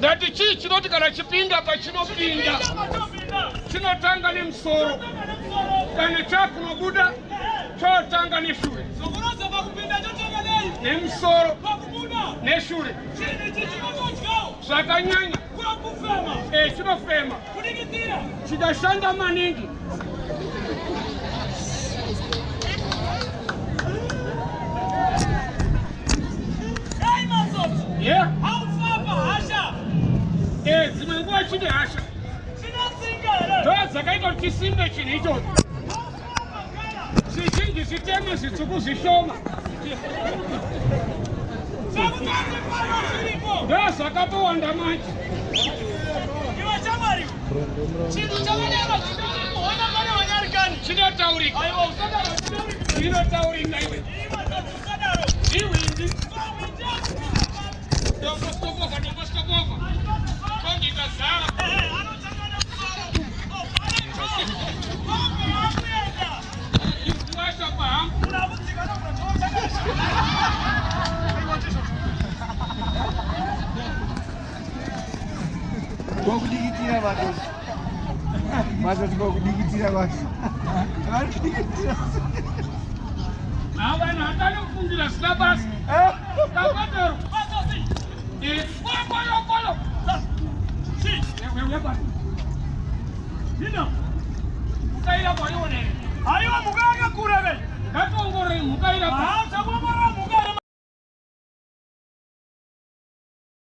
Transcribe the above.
Ndati chii chinoti kana chipinda pachinopinda chinotanga nemusoro, kana chakunobuda chotanga neshure. Nemusoro neshure zvakanyanya chinofema chikashanda maningi. Yeah. Dzimwe nguva chine hasha ndo dzakaita kuti chisimbe chinhu ichocho. Zvizhinji zvitema, zvitsvuku zvishoma, ndo zvakatowanda manje. Chinotaurika, chinotaurika iwe ihwindi. Dombostopova, dombostopova, kongi ikazara. Washa pahambu. Kwakudikitira matoti. Matoti kwakudikitira kwacho. Vari kudikitira. Vanhu hatani kufungira zvisina basa. Kapatoro. Koyo, koyo. Mhuka irapa ione. Aiwa, mhuka yakakura ve. Ngationgororei mhuka irapa. Takuongorora mhuka.